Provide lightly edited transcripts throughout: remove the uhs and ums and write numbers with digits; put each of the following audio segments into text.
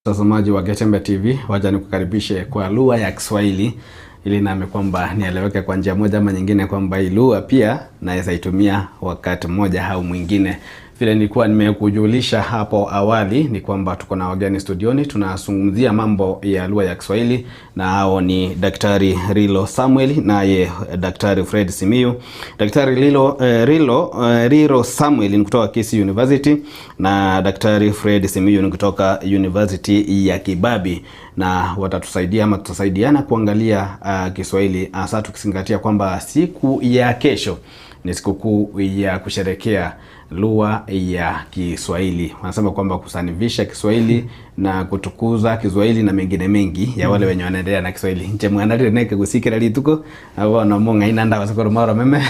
Mtazamaji wa Getembe TV, wacha nikukaribishe kwa lugha ya Kiswahili ili nami kwamba nieleweke kwa njia moja ama nyingine, kwamba hii lugha pia naweza itumia wakati mmoja au mwingine. Vile nilikuwa nimekujulisha hapo awali ni kwamba tuko na wageni studioni, tunazungumzia mambo ya lugha ya Kiswahili na hao ni Daktari Rilo Samuel naye Daktari Fred Simiyu. Daktari Rilo Samuel ni kutoka Kisii University na Daktari Fred Simiyu ni kutoka University ya Kibabii, na watatusaidia ama tutasaidiana kuangalia Kiswahili hasa tukizingatia kwamba siku ya kesho ni sikukuu ya kusherekea lugha ya Kiswahili. Wanasema kwamba kusanivisha Kiswahili na kutukuza Kiswahili na mengine mengi ya wale wenye wanaendelea na Kiswahili. Nche mwanalire neke gusikira lituko abo no munga ina ndawa sakoro mara meme.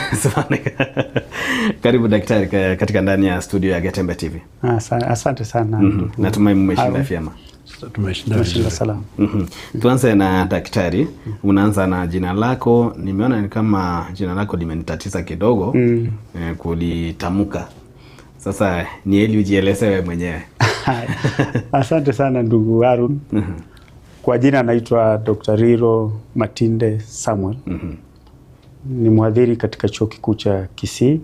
Karibu daktari katika ndani ya studio ya Getembe TV. Asante sana. Natumai mmeshinda vyema. Tumeshinda Tumeshinda vizuri. salama. Tuanze na daktari. Unaanza na jina lako. Nimeona ni kama jina lako limenitatiza kidogo kulitamka. Sasa ni eli ujieleze wewe mwenyewe. Asante sana ndugu Harun. Kwa jina naitwa Dr. Riro Matinde Samuel. Ni mhadhiri katika Chuo Kikuu cha Kisii,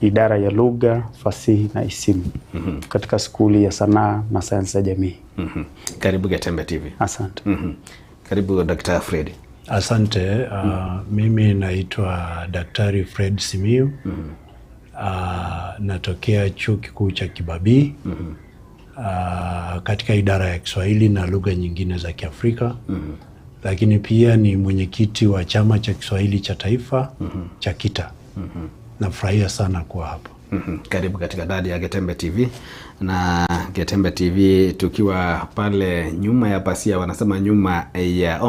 idara ya lugha, fasihi na isimu katika skuli ya sanaa na sayansi ya jamii. Karibu Getembe TV. Asante. Karibu Dr. Fred. Asante. Mimi naitwa Daktari Fred Simiyu. Natokea Chuo Kikuu cha Kibabii katika idara ya Kiswahili na lugha nyingine za Kiafrika. Lakini pia ni mwenyekiti wa Chama cha Kiswahili cha Taifa cha KITA. Nafurahia sana kuwa hapa. Karibu katika ndani ya Getembe TV na Getembe TV tukiwa pale nyuma ya pasia, wanasema nyuma ya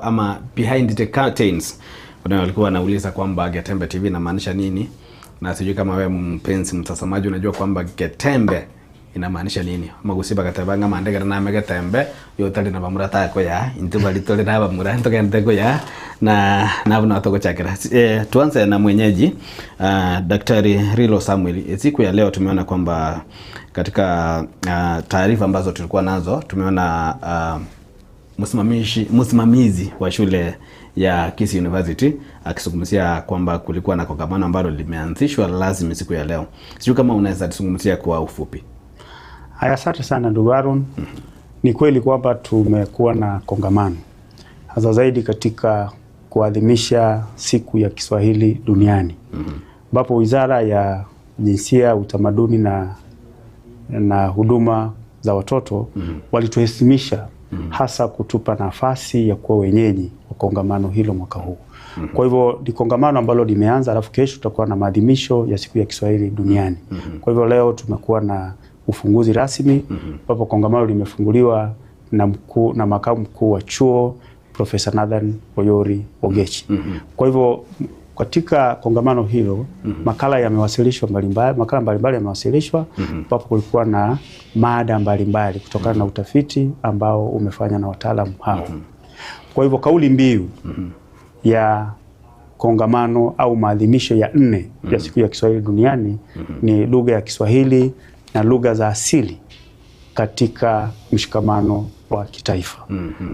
ama behind the curtains. Kuna walikuwa wanauliza kwamba Getembe TV inamaanisha nini, na sijui kama wewe mpenzi mtazamaji unajua kwamba Getembe inamaanisha nini. Magusiba gatebanga mandegera name Getembe yotari na bamura tako ya intu balitore na bamura ntogende ya na nabo togochakira. Tuanze na mwenyeji Daktari Rilo Samuel. Siku ya leo tumeona kwamba katika taarifa ambazo tulikuwa nazo tumeona msimamizi wa shule ya Kisii University akizungumzia kwamba kulikuwa na kongamano ambalo limeanzishwa rasmi siku ya leo. Sijui kama unaweza tuzungumzia kwa ufupi. Haya, asante sana ndugu Harun. Ni kweli kwamba tumekuwa na kongamano hasa zaidi katika kuadhimisha siku ya Kiswahili duniani ambapo Wizara ya Jinsia, Utamaduni na Huduma za Watoto walituheshimisha hasa kutupa nafasi ya kuwa wenyeji wa kongamano hilo mwaka huu. Kwa hivyo ni kongamano ambalo limeanza, alafu kesho tutakuwa na maadhimisho ya siku ya Kiswahili duniani. Kwa hivyo leo tumekuwa na ufunguzi rasmi ambapo kongamano limefunguliwa na makamu mkuu wa chuo Profesa Nathan Oyori Ogechi. Kwa hivyo katika kongamano hilo makala yamewasilishwa mbalimbali, makala mbalimbali yamewasilishwa ambapo kulikuwa na mada mbalimbali kutokana na utafiti ambao umefanywa na wataalamu hao. Kwa hivyo kauli mbiu ya kongamano au maadhimisho ya 4 ya siku ya Kiswahili duniani ni lugha ya Kiswahili na lugha za asili katika mshikamano wa kitaifa.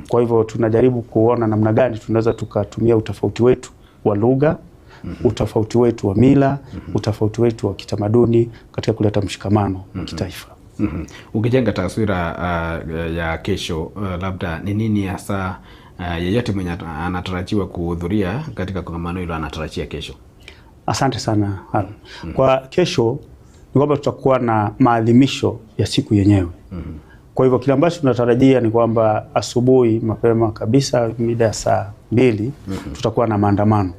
Kwa hivyo tunajaribu kuona namna gani tunaweza tukatumia utofauti wetu wa lugha, utofauti wetu wa mila, utofauti wetu wa kitamaduni katika kuleta mshikamano wa kitaifa. Ukijenga taswira ya kesho, labda ni nini hasa yeyote mwenye anatarajiwa kuhudhuria katika kongamano hilo anatarajia kesho? Asante sana Harun. Kwa kesho ni kwamba tutakuwa na maadhimisho ya siku yenyewe. Kwa hivyo kile ambacho tunatarajia ni kwamba asubuhi mapema kabisa mida ya saa 2 tutakuwa na maandamano.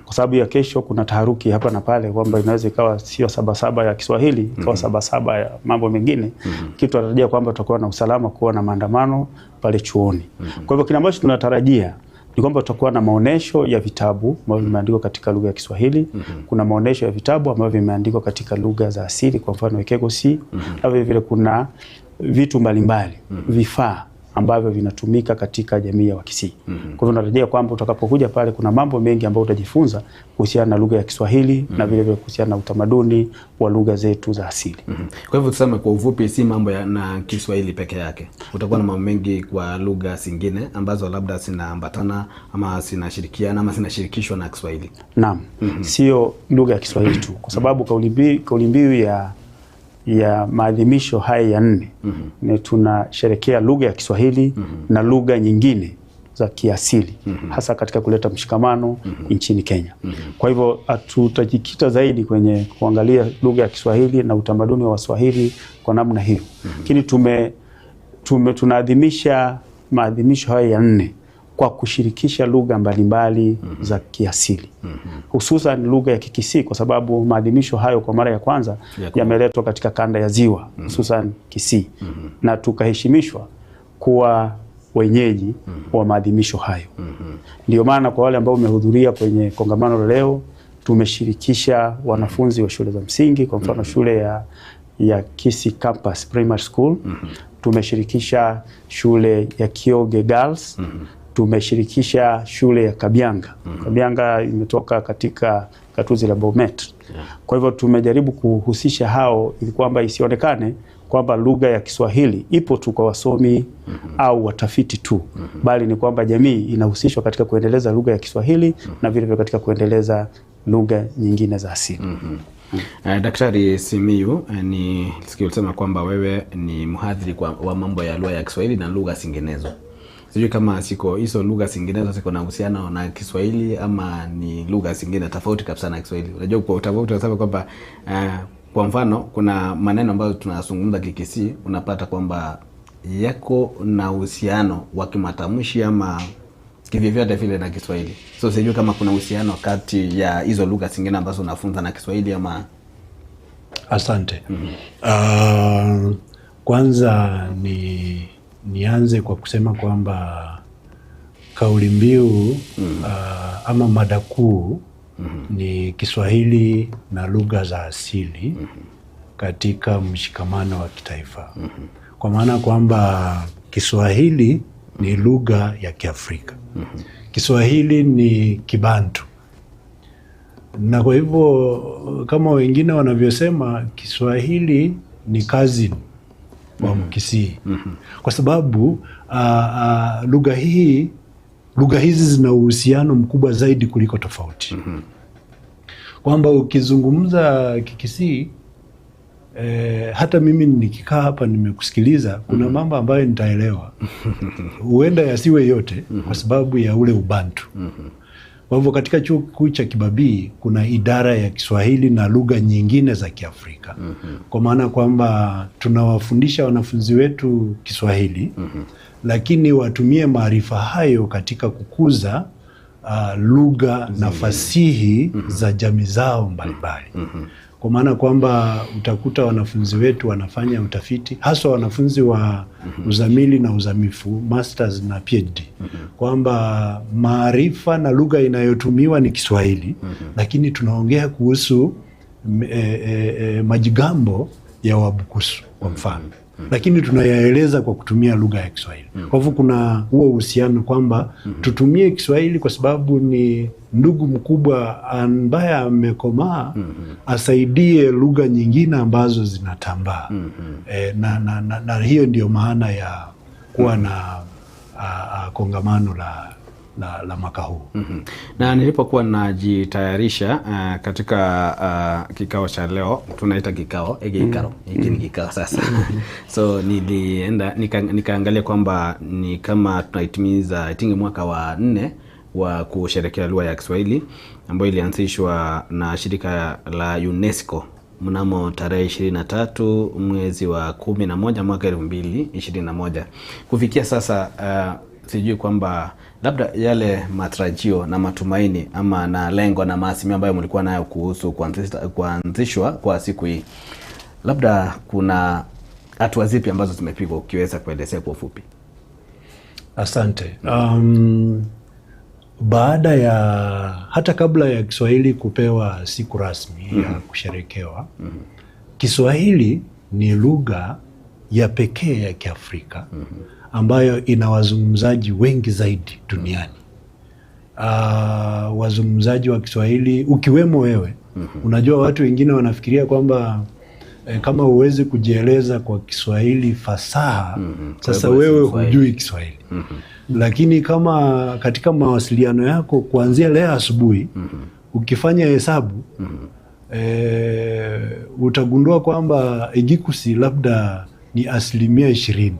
Kwa sababu ya kesho kuna taharuki hapa na pale kwamba inaweza ikawa sio 7-7 ya Kiswahili, ikawa 7-7 ya mambo mengine. Kitu tunatarajia kwamba tutakuwa na usalama kuwa na maandamano pale chuoni. Kwa hivyo kile ambacho tunatarajia ni kwamba tutakuwa na maonesho ya vitabu ambavyo vimeandikwa katika lugha ya Kiswahili. Kuna maonesho ya vitabu ambavyo vimeandikwa katika lugha za asili, kwa mfano Ekegosi. Na vile vile kuna vitu mbalimbali, vifaa ambavyo vinatumika katika jamii ya Wakisii. Kwa hivyo natarajia kwamba utakapokuja pale kuna mambo mengi ambayo utajifunza kuhusiana na lugha ya Kiswahili na vile vile kuhusiana na utamaduni wa lugha zetu za asili. Kwa hivyo tuseme kwa ufupi, si mambo ya na Kiswahili peke yake, utakuwa na mambo mengi kwa lugha zingine ambazo labda zinaambatana ama zinashirikiana ama zinashirikishwa na Kiswahili. Naam, sio lugha ya Kiswahili tu, kwa sababu kauli mbiu ya maadhimisho haya ya 4 ni tunasherekea lugha ya Kiswahili na lugha nyingine za kiasili, hasa katika kuleta mshikamano nchini Kenya. Kwa hivyo tutajikita zaidi kwenye kuangalia lugha ya Kiswahili na utamaduni wa Waswahili kwa namna hiyo. Lakini tunaadhimisha maadhimisho haya ya 4 kwa kushirikisha lugha mbalimbali za kiasili, hususan lugha ya Kikisii, kwa sababu maadhimisho hayo kwa mara ya kwanza yameletwa katika kanda ya Ziwa, hususan Kisii, na tukaheshimishwa kuwa wenyeji wa maadhimisho hayo. Ndio maana kwa wale ambao wamehudhuria kwenye kongamano leo, tumeshirikisha wanafunzi wa shule za msingi, kwa mfano shule ya Kisii Campus Primary School, tumeshirikisha shule ya Kioge Girls, tumeshirikisha shule ya Kabianga. Kabianga imetoka katika gatuzi la Bomet. Kwa hivyo tumejaribu kuhusisha hao ili kwamba isionekane kwamba lugha ya Kiswahili ipo tu kwa wasomi au watafiti tu, bali ni kwamba jamii inahusishwa katika kuendeleza lugha ya Kiswahili na vile vile katika kuendeleza lugha nyingine za asili. Daktari Simiyu, ni ulisema kwamba wewe ni mhadhiri wa mambo ya lugha ya Kiswahili na lugha zinginezo. Sijui kama siko hizo lugha zinginezo ziko na uhusiano na Kiswahili ama ni lugha zingine tofauti kabisa na Kiswahili. Unajua kwa utofauti unasema kwamba kwa mfano kuna maneno ambayo tunazungumza Kikisii, unapata kwamba yako na uhusiano wa kimatamshi ama kivyovyote vile na Kiswahili. So sijui kama kuna uhusiano kati ya hizo lugha zingine ambazo unafunza na Kiswahili ama. Asante. Kwanza nianze kwa kusema kwamba kauli mbiu ama mada kuu ni Kiswahili na lugha za asili katika mshikamano wa kitaifa. Kwa maana kwamba Kiswahili ni lugha ya Kiafrika. Kiswahili ni Kibantu. Na kwa hivyo kama wengine wanavyosema, Kiswahili ni cousin wa Mkisii. Kwa sababu lugha hizi zina uhusiano mkubwa zaidi kuliko tofauti. Kwamba ukizungumza Kikisii, hata mimi nikikaa hapa nimekusikiliza, kuna mambo ambayo nitaelewa. Huenda yasiwe yote kwa sababu ya ule ubantu. Kwa hivyo katika chuo kikuu cha Kibabii kuna idara ya Kiswahili na lugha nyingine za Kiafrika. Kwa maana kwamba tunawafundisha wanafunzi wetu Kiswahili, lakini watumie maarifa hayo katika kukuza lugha na fasihi za jamii zao mbalimbali. Kwa maana kwamba utakuta wanafunzi wetu wanafanya utafiti, haswa wanafunzi wa uzamili na uzamifu, masters na PhD, kwamba maarifa na lugha inayotumiwa ni Kiswahili, lakini tunaongea kuhusu majigambo ya Wabukusu kwa mfano, lakini tunayaeleza kwa kutumia lugha ya Kiswahili. Kwa hivyo kuna huo uhusiano kwamba tutumie Kiswahili kwa sababu ni ndugu mkubwa ambaye amekomaa, asaidie lugha nyingine ambazo zinatambaa. Na hiyo ndio maana ya kuwa na kongamano la mwaka huu. Na nilipokuwa najitayarisha katika kikao cha leo, tunaita kikao, hiki ni kikao sasa. So nilienda nikaangalia kwamba ni kama tunaitimiza I think mwaka wa 4 wa kusherehekea lugha ya Kiswahili ambayo ilianzishwa na shirika la UNESCO mnamo tarehe 23 mwezi wa 11 mwaka 2021. Kufikia sasa sijui kwamba labda yale matarajio na matumaini ama na lengo na maazimio ambayo mlikuwa nayo kuhusu kuanzishwa kwa siku hii, labda kuna hatua zipi ambazo zimepigwa ukiweza kuelezea kwa ufupi? Asante. Baada ya hata kabla ya Kiswahili kupewa siku rasmi ya kusherekewa, Kiswahili ni lugha ya pekee ya Kiafrika ambayo ina wazungumzaji wengi zaidi duniani. Wazungumzaji wa Kiswahili ukiwemo wewe. Unajua watu wengine wanafikiria kwamba kama huwezi kujieleza kwa Kiswahili fasaha, sasa Kwa hivyo wewe si Mswahili. hujui Kiswahili. Lakini kama katika mawasiliano yako kuanzia leo asubuhi ukifanya hesabu utagundua kwamba Igikusi labda ni 20%,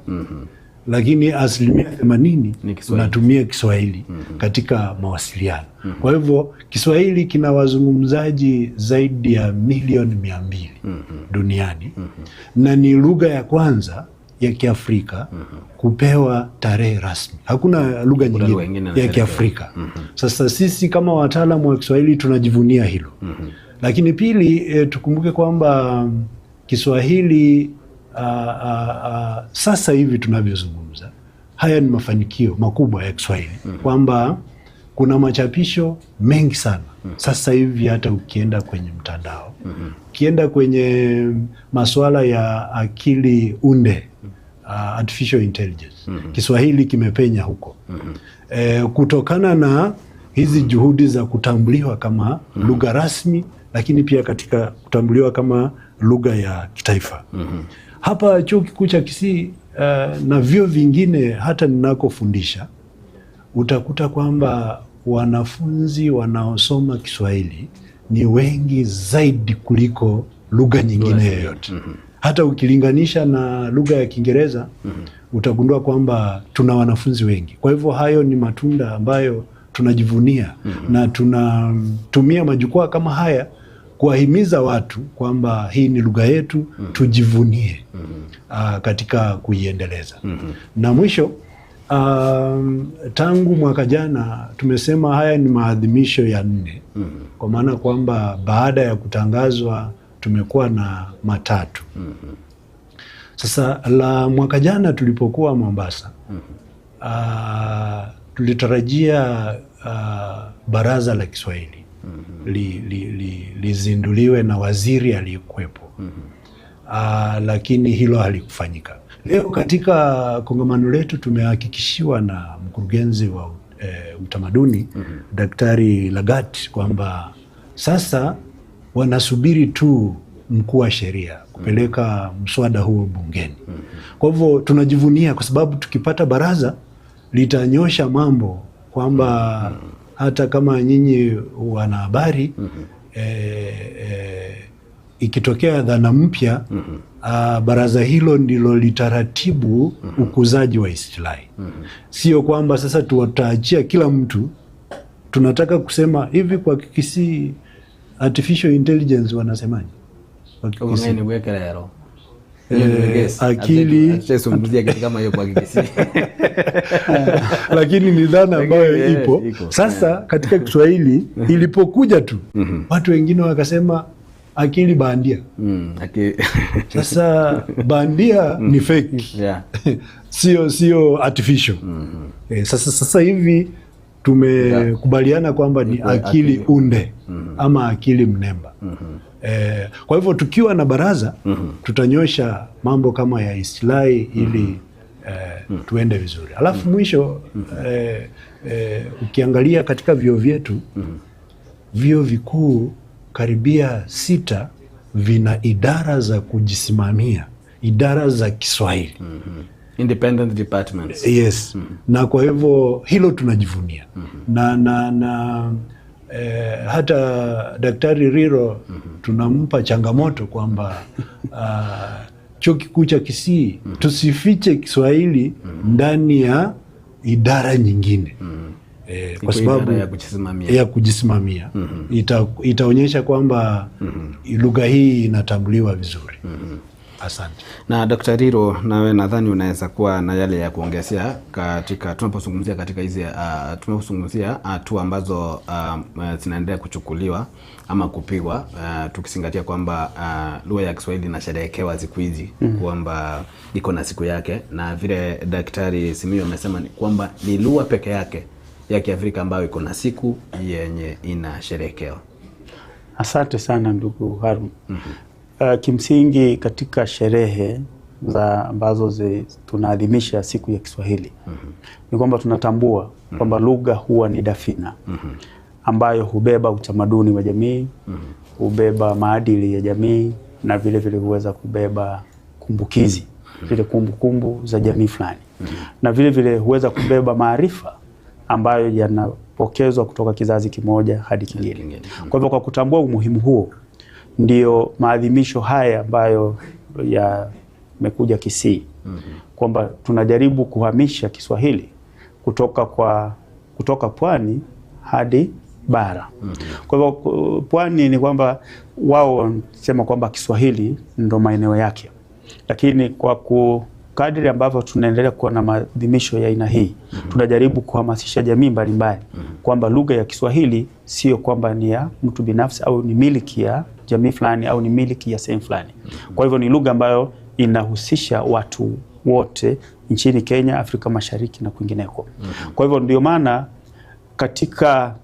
lakini 80% Ni Kiswahili. unatumia Kiswahili katika mawasiliano. Kwa hivyo Kiswahili kina wazungumzaji zaidi ya milioni 200 duniani na ni lugha ya kwanza ya Kiafrika kupewa tarehe rasmi. Hakuna lugha lugha nyingine ingine ya inasherehekea. Kiafrika. Sasa sisi kama wataalamu wa Kiswahili tunajivunia hilo. Lakini pili, tukumbuke kwamba Kiswahili sasa hivi tunavyozungumza, haya ni mafanikio makubwa ya Kiswahili kwamba kuna machapisho mengi sana sasa hivi. Hata ukienda kwenye mtandao, ukienda kwenye masuala ya akili unde, artificial intelligence, Kiswahili kimepenya huko kutokana na hizi juhudi za kutambuliwa kama lugha rasmi, lakini pia katika kutambuliwa kama lugha ya kitaifa. Hapa Chuo Kikuu cha Kisii na vyuo vingine hata ninakofundisha utakuta kwamba wanafunzi wanaosoma Kiswahili ni wengi zaidi kuliko lugha nyingine yoyote. Hata ukilinganisha na lugha ya Kiingereza utagundua kwamba tuna wanafunzi wengi. Kwa hivyo hayo ni matunda ambayo tunajivunia na tunatumia majukwaa kama haya kuwahimiza watu kwamba hii ni lugha yetu, tujivunie katika kuiendeleza. Na mwisho, tangu mwaka jana tumesema haya ni maadhimisho ya 4, kwa maana kwamba baada ya kutangazwa tumekuwa na matatu. Sasa la mwaka jana tulipokuwa Mombasa, tulitarajia Baraza la Kiswahili lizinduliwe na waziri aliyekuwepo, lakini hilo halikufanyika. Leo katika kongamano letu tumehakikishiwa na mkurugenzi wa utamaduni Daktari Lagat kwamba sasa wanasubiri tu mkuu wa sheria kupeleka mswada huo bungeni. Kwa hivyo tunajivunia kwa sababu tukipata baraza litanyosha mambo kwamba hata kama nyinyi wanahabari ikitokea dhana mpya baraza hilo ndilo litaratibu ukuzaji wa istilahi. Sio kwamba sasa tuwataachia kila mtu. Tunataka kusema hivi kwa Kikisii, artificial intelligence wanasemaje? Kwa Kikisii. Akili Zungumzia kitu kama hiyo kwa Kikisii. Lakini ni dhana ambayo ipo sasa katika Kiswahili. Ilipokuja tu watu wengine wakasema akili bandia. Sasa bandia ni fake, sio artificial. Sasa hivi tumekubaliana kwamba ni akili unde ama akili mnemba. Kwa hivyo tukiwa na baraza tutanyosha mambo kama ya istilahi ili tuende vizuri. Alafu mwisho, ukiangalia katika vyuo vyetu, vyuo vikuu karibia 6 vina idara za kujisimamia, idara za Kiswahili. Independent departments. Yes. Na kwa hivyo hilo tunajivunia. Na hata Daktari Riro tunampa changamoto kwamba Chuo Kikuu cha Kisii tusifiche Kiswahili ndani ya idara nyingine. Kwa sababu ya kujisimamia, ya kujisimamia. Itaonyesha kwamba lugha hii inatambuliwa vizuri. Asante. Na Dr. Riro, nawe nadhani unaweza kuwa na yale ya kuongezea katika tunapozungumzia katika hizi tunapozungumzia hatua ambazo zinaendelea kuchukuliwa ama kupigwa, tukizingatia kwamba lugha ya Kiswahili inasherehekewa siku hizi kwamba iko na siku yake, na vile Daktari Simiyu amesema ni kwamba ni lugha peke yake ya Kiafrika ambayo iko na siku yenye inasherehekewa. Asante sana ndugu Harun. Kimsingi katika sherehe za ambazo tunaadhimisha siku ya Kiswahili ni kwamba tunatambua kwamba lugha huwa ni dafina ambayo hubeba utamaduni wa jamii, hubeba maadili ya jamii na vile vile huweza kubeba kumbukizi, zile kumbukumbu za jamii fulani. Na vile vile huweza kubeba maarifa ambayo yanapokezwa kutoka kizazi kimoja hadi kingine. Kwa hivyo kwa kutambua umuhimu huo ndio maadhimisho haya ambayo yamekuja Kisii, kwamba tunajaribu kuhamisha Kiswahili kutoka pwani hadi bara. Kwa hivyo pwani ni kwamba wao wanasema kwamba Kiswahili ndo maeneo yake, lakini kwa kadri ambavyo tunaendelea kuwa na maadhimisho ya aina hii, tunajaribu kuhamasisha jamii mbalimbali kwamba lugha ya Kiswahili sio kwamba ni ya mtu binafsi au ni miliki ya jamii fulani au ni miliki ya sehemu fulani. Kwa hivyo ni lugha ambayo inahusisha watu wote nchini Kenya, Afrika Mashariki na kwingineko. Kwa hivyo ndio maana katika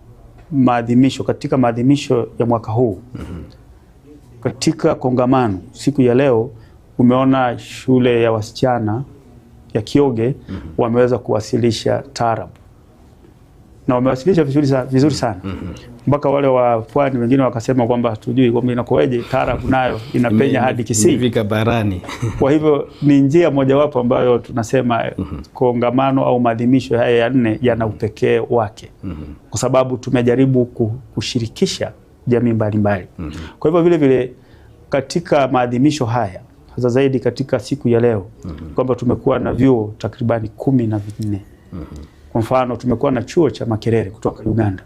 maadhimisho ya mwaka huu, katika kongamano siku ya leo, umeona shule ya wasichana ya Kioge wameweza kuwasilisha taarab na wamewasilisha vizuri sana mpaka wale wa pwani wengine wakasema kwamba tujui kwamba inakoeje taarab nayo inapenya hadi Kisii, imefika barani. Kwa hivyo ni njia mojawapo ambayo tunasema kongamano au maadhimisho haya ya nne yana upekee wake, kwa sababu tumejaribu kushirikisha jamii mbalimbali. Kwa hivyo vile vile katika maadhimisho haya, hasa zaidi katika siku ya leo, kwamba tumekuwa na vyuo takribani 14. Kwa mfano tumekuwa na chuo cha Makerere kutoka Uganda.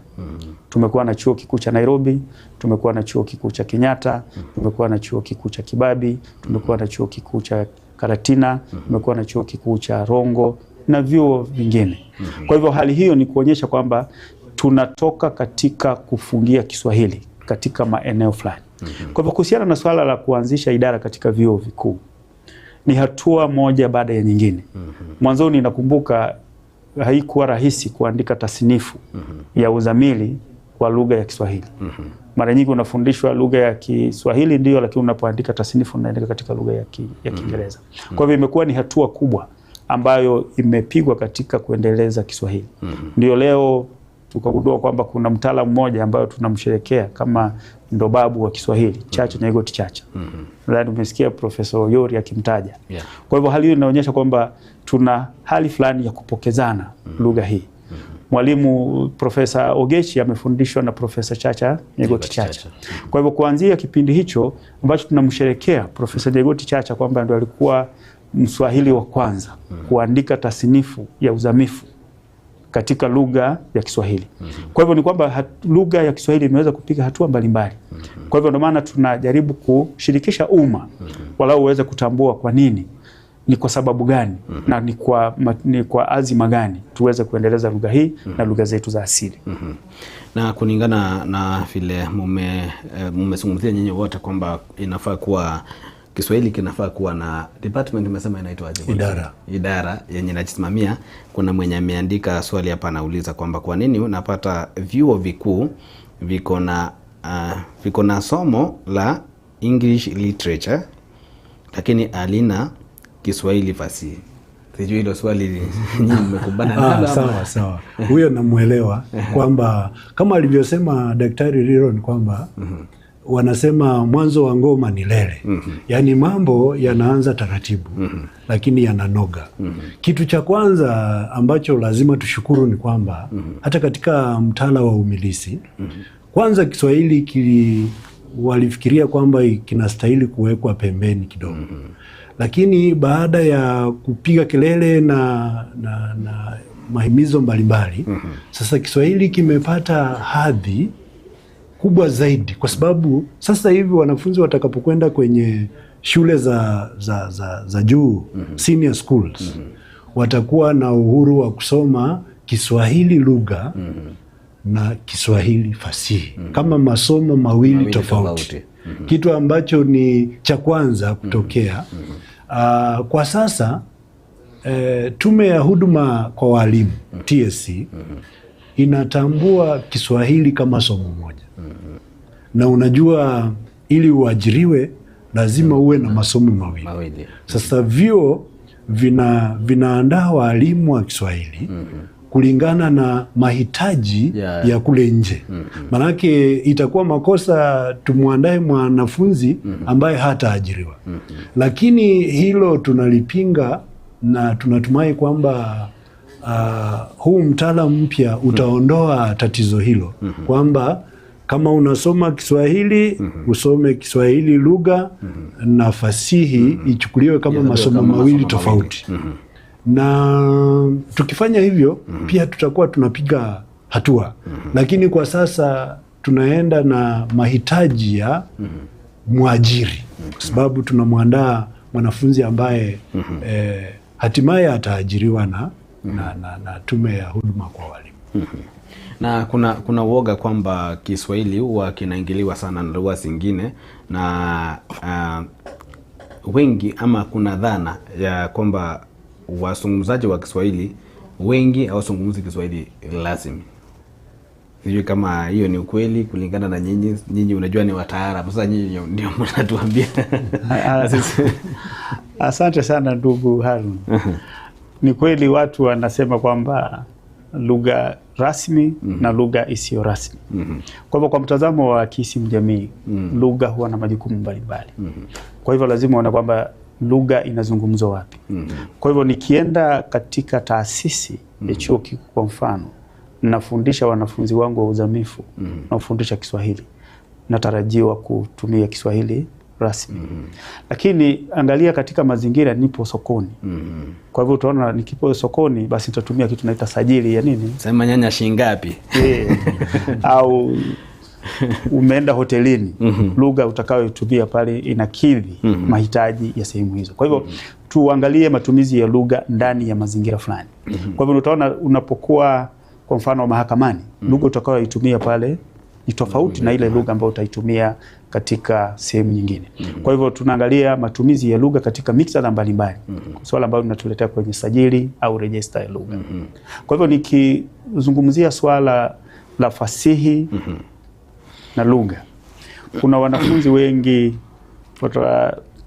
Tumekuwa na chuo kikuu cha Nairobi, tumekuwa na chuo kikuu cha Kenyatta, tumekuwa na chuo kikuu cha Kibabi, tumekuwa na chuo kikuu cha Karatina, tumekuwa na chuo kikuu cha Rongo na vyuo vingine. Kwa hivyo hali hiyo ni kuonyesha kwamba tunatoka katika kufungia Kiswahili katika maeneo fulani. Kwa hivyo kuhusiana na swala la kuanzisha idara katika vyuo vikuu ni hatua moja baada ya nyingine. Mwanzoni nakumbuka haikuwa rahisi kuandika tasnifu ya uzamili kwa lugha ya Kiswahili. Mara nyingi unafundishwa lugha ya Kiswahili ndio, lakini unapoandika tasnifu unaandika katika lugha ya Kiingereza. Kwa hivyo imekuwa ni hatua kubwa ambayo imepigwa katika kuendeleza Kiswahili. Ndio leo tukagundua kwamba kuna mtaalamu mmoja ambayo tunamsherekea kama ndo babu wa Kiswahili, Chacha Nyaigoti Chacha. Nadhani umesikia Profesa Oyori akimtaja. Kwa hivyo hali hiyo inaonyesha kwamba tuna hali fulani ya kupokezana lugha hii. Mwalimu Profesa Ogechi amefundishwa na Profesa Chacha Nyaigoti Chacha. Kwa hivyo kuanzia kipindi hicho ambacho tunamsherekea Profesa Nyaigoti Chacha kwamba ndo alikuwa Mswahili wa kwanza kuandika tasnifu ya uzamifu katika lugha ya Kiswahili. Kwa hivyo ni kwamba lugha ya Kiswahili imeweza kupiga hatua mbalimbali. Kwa hivyo ndio maana tunajaribu kushirikisha umma walau uweze kutambua kwa nini, ni kwa sababu gani, na ni kwa azima gani tuweze kuendeleza lugha hii na lugha zetu za asili. Na kulingana na vile mmezungumzia nyinyi wote kwamba inafaa kuwa Kiswahili kinafaa kuwa na department, umesema inaitwaje? Idara yenye inajisimamia. Kuna mwenye ameandika swali hapa anauliza kwamba kwa nini unapata vyuo vikuu viko na somo la English literature lakini alina Kiswahili fasihi. Sijui hilo swali nyinyi mmekumbana nalo. Sawa sawa. Huyo namuelewa kwamba kama alivyosema Daktari Riro ni kwamba wanasema mwanzo wa ngoma ni lele. Yaani mambo yanaanza taratibu, lakini yananoga. Kitu cha kwanza ambacho lazima tushukuru ni kwamba hata katika mtaala wa umilisi, kwanza Kiswahili walifikiria kwamba kinastahili kuwekwa pembeni kidogo. Lakini baada ya kupiga kelele na mahimizo mbalimbali, sasa Kiswahili kimepata hadhi kubwa zaidi, kwa sababu sasa hivi wanafunzi watakapokwenda kwenye shule za juu, senior schools, watakuwa na uhuru wa kusoma Kiswahili lugha na Kiswahili fasihi kama masomo mawili tofauti. Kitu ambacho ni cha kwanza kutokea. Kwa sasa Tume ya Huduma kwa Walimu TSC inatambua Kiswahili kama somo moja. Na unajua ili uajiriwe lazima uwe na masomo mawili. Mawili. Sasa vyuo vinaandaa waalimu wa Kiswahili kulingana na mahitaji ya kule nje. Maanake itakuwa makosa tumwandae mwanafunzi ambaye hataajiriwa. Lakini hilo tunalipinga na tunatumai kwamba huu mtaala mpya utaondoa tatizo hilo, kwamba kama unasoma Kiswahili usome Kiswahili lugha na fasihi ichukuliwe kama masomo kama mawili masomo tofauti. Na tukifanya hivyo pia tutakuwa tunapiga hatua. Lakini kwa sasa tunaenda na mahitaji ya mwajiri, kwa sababu tunamwandaa mwanafunzi ambaye hatimaye ataajiriwa na Tume ya Huduma kwa Walimu. Na kuna uoga kwamba Kiswahili huwa kinaingiliwa sana na lugha zingine na wengi ama kuna dhana ya kwamba wazungumzaji wa Kiswahili wengi hawazungumzi Kiswahili rasmi. Sijui kama hiyo ni ukweli kulingana na nyinyi. Nyinyi unajua ni wataalamu, sasa nyinyi ndio mnatuambia. Asante sana ndugu Harun. Ni kweli watu wanasema kwamba lugha rasmi na lugha isiyo rasmi. Kwa hivyo kwa mtazamo wa kiisimu jamii, lugha huwa na majukumu mbalimbali. Kwa hivyo lazima uone kwamba lugha inazungumzwa wapi. Kwa hivyo nikienda katika taasisi ya chuo kikuu kwa mfano, nafundisha wanafunzi wangu wa uzamifu, nafundisha Kiswahili, natarajiwa kutumia Kiswahili rasmi. Lakini angalia katika mazingira, nipo sokoni. Kwa hivyo utaona nikipo sokoni, basi nitatumia kitu naita sajili ya nini? Sema nyanya shilingi ngapi? Au umeenda hotelini, lugha utakayoitumia pale inakidhi mahitaji ya sehemu hizo. Kwa hivyo tuangalie matumizi ya lugha ndani ya mazingira fulani. Kwa hivyo utaona unapokuwa kwa mfano mahakamani, lugha utakayoitumia pale ni tofauti na ile lugha ambayo utaitumia katika sehemu nyingine. Kwa hivyo tunaangalia matumizi ya lugha katika miktadha mbalimbali. Swala ambalo linatuletea kwenye sajili au rejista ya lugha. Kwa hivyo nikizungumzia swala la fasihi na lugha, kuna wanafunzi wengi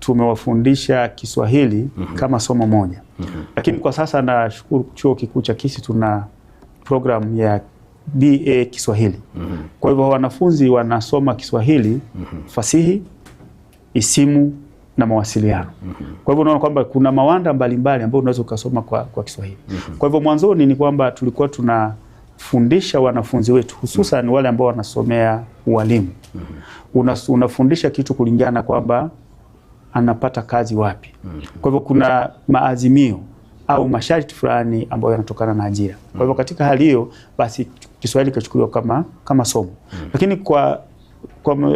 tumewafundisha Kiswahili kama somo moja. Lakini kwa sasa nashukuru Chuo Kikuu cha Kisii tuna program ya BA Kiswahili. Kwa hivyo wanafunzi wanasoma Kiswahili, fasihi, isimu na mawasiliano. Kwa hivyo unaona kwamba kuna mawanda mbalimbali ambayo unaweza ukasoma kwa Kiswahili. Kwa hivyo mwanzoni ni kwamba tulikuwa tunafundisha wanafunzi wetu hususan wale ambao wanasomea ualimu. Unafundisha kitu kulingana kwamba anapata kazi wapi. Kwa hivyo kuna maazimio au masharti fulani ambayo yanatokana na ajira. Kwa hivyo katika hali hiyo basi Kiswahili kachukuliwa kama somo. Lakini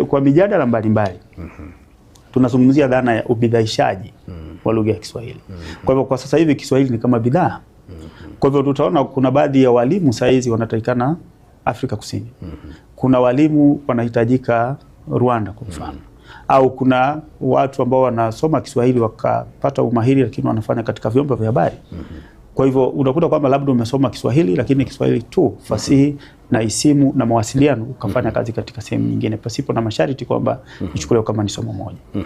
kwa mijadala mbalimbali tunazungumzia dhana ya ubidhaishaji wa lugha ya Kiswahili. Kwa hivyo kwa sasa hivi Kiswahili ni kama bidhaa. Kwa hivyo tutaona kuna baadhi ya walimu saa hizi wanatakikana Afrika Kusini. Kuna walimu wanahitajika Rwanda kwa mfano. Au kuna watu ambao wanasoma Kiswahili wakapata umahiri lakini wanafanya katika vyombo vya habari. Kwa hivyo unakuta kwamba labda umesoma Kiswahili lakini Kiswahili tu fasihi na isimu na mawasiliano ukafanya kazi katika sehemu nyingine pasipo na masharti kwamba ichukuliwe kama ni somo moja.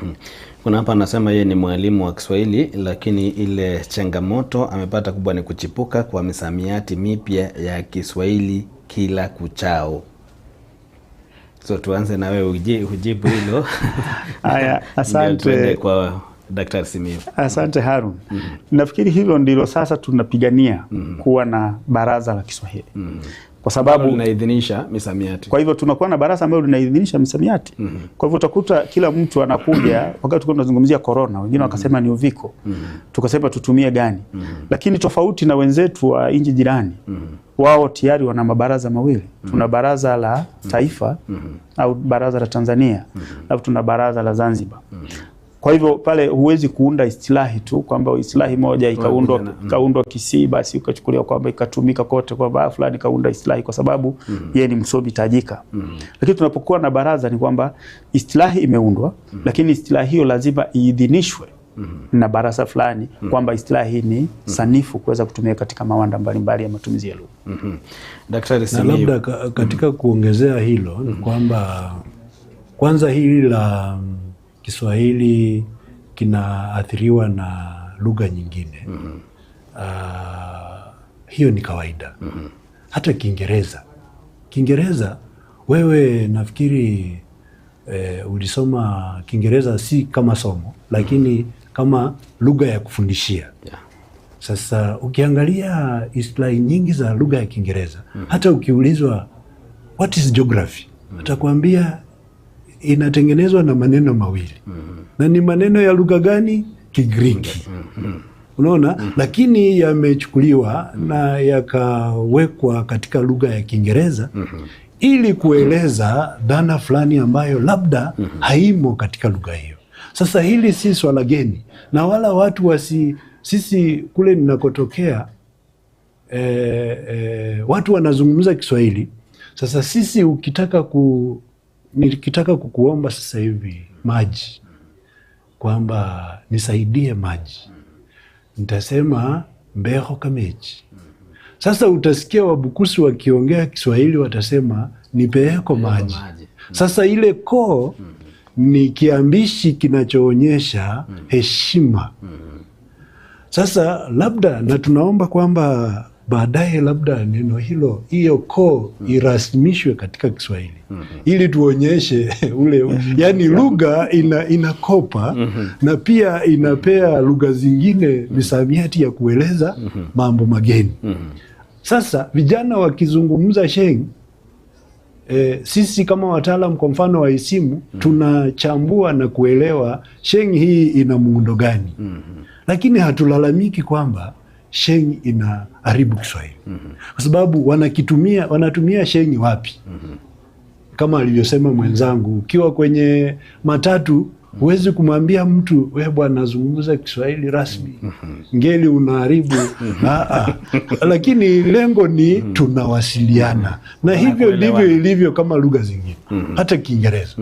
Kuna hapa anasema yeye ni mwalimu wa Kiswahili lakini ile changamoto amepata kubwa ni kuchipuka kwa misamiati mipya ya Kiswahili kila kuchao. So tuanze na wewe ujibu hilo. Haya, asante kwa Daktari Simiyu. Asante Harun. Nafikiri hilo ndilo sasa tunapigania kuwa na baraza la Kiswahili. Kwa sababu linaidhinisha misamiati. Kwa hivyo tunakuwa na baraza ambalo linaidhinisha misamiati. Kwa hivyo utakuta kila mtu anakuja, wakati tulikuwa tunazungumzia corona, wengine wakasema ni uviko. Tukasema tutumie gani? Lakini tofauti na wenzetu wa nchi jirani, wao tayari wana mabaraza mawili. Tuna baraza la taifa au baraza la Tanzania, alafu tuna baraza la Zanzibar. Kwa hivyo pale huwezi kuunda istilahi tu kwamba istilahi moja ikaundwa Kisii basi ukachukuliwa kwamba ikatumika kote kwamba fulani kaunda istilahi kwa sababu yeye ni msomi tajika. Lakini tunapokuwa na baraza ni kwamba istilahi imeundwa, lakini istilahi hiyo lazima iidhinishwe na baraza fulani kwamba istilahi ni sanifu kuweza kutumia katika mawanda mbalimbali ya matumizi ya lugha. Daktari Simiyu, na labda katika kuongezea hilo ni kwamba kwanza hili la Kiswahili kinaathiriwa na lugha nyingine. Hiyo ni kawaida. Hata Kiingereza wewe nafikiri ulisoma Kiingereza si kama somo lakini kama lugha ya kufundishia. Sasa ukiangalia istilahi nyingi za lugha ya Kiingereza, hata ukiulizwa what is geography, atakwambia inatengenezwa na maneno mawili. Na ni maneno ya lugha gani? Kigiriki. Unaona? Lakini yamechukuliwa na yakawekwa katika lugha ya Kiingereza ili kueleza dhana fulani ambayo labda haimo katika lugha hiyo. Sasa hili si swala geni, na wala watu wasi, sisi kule ninakotokea watu wanazungumza Kiswahili. Sasa sisi nikitaka kukuomba sasa hivi maji, kwamba nisaidie maji, nitasema mbeho kamechi. Sasa utasikia Wabukusu wakiongea Kiswahili watasema nipeeko maji. Sasa ile ko ni kiambishi kinachoonyesha heshima. Sasa labda na tunaomba kwamba baadaye labda neno hilo hiyo ko irasimishwe katika Kiswahili ili tuonyeshe ule, yani lugha inakopa na pia inapea lugha zingine misamiati ya kueleza mambo mageni. Sasa vijana wakizungumza Sheng, sisi kama wataalam kwa mfano wa isimu tunachambua na kuelewa Sheng hii ina muundo gani. Lakini hatulalamiki kwamba Sheng inaharibu Kiswahili. Kwa sababu wanatumia Sheng wapi? Kama alivyosema mwenzangu, ukiwa kwenye matatu huwezi kumwambia mtu we bwana zungumza Kiswahili rasmi, ngeli unaharibu. Lakini lengo ni tunawasiliana, na hivyo ndivyo ilivyo kama lugha zingine, hata Kiingereza.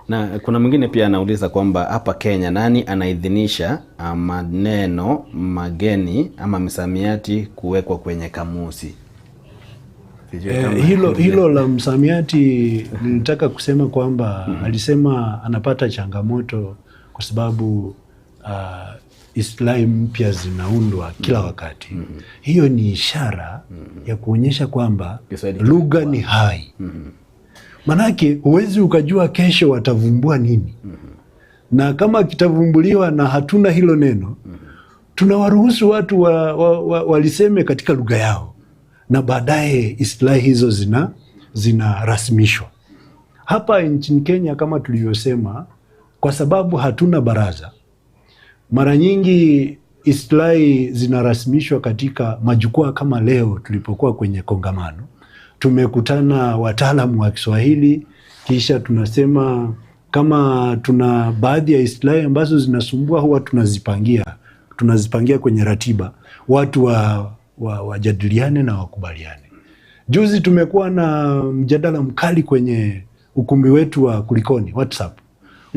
Na kuna mwingine pia anauliza kwamba hapa Kenya nani anaidhinisha maneno mageni ama misamiati kuwekwa kwenye kamusi? Hilo la msamiati nilitaka kusema kwamba alisema anapata changamoto kwa sababu istilahi mpya zinaundwa kila wakati. Hiyo ni ishara ya kuonyesha kwamba lugha ni hai. Manake huwezi ukajua kesho watavumbua nini. Na kama kitavumbuliwa na hatuna hilo neno, tunawaruhusu watu waliseme katika lugha yao, na baadaye istilahi hizo zinarasimishwa. Hapa nchini Kenya kama tulivyosema, kwa sababu hatuna baraza, mara nyingi istilahi zinarasimishwa katika majukwaa kama leo tulipokuwa kwenye kongamano. Tumekutana wataalamu wa Kiswahili, kisha tunasema kama tuna baadhi ya istilahi ambazo zinasumbua huwa tunazipangia kwenye ratiba, watu wajadiliane na wakubaliane. Juzi tumekuwa na mjadala mkali kwenye ukumbi wetu wa Kulikoni WhatsApp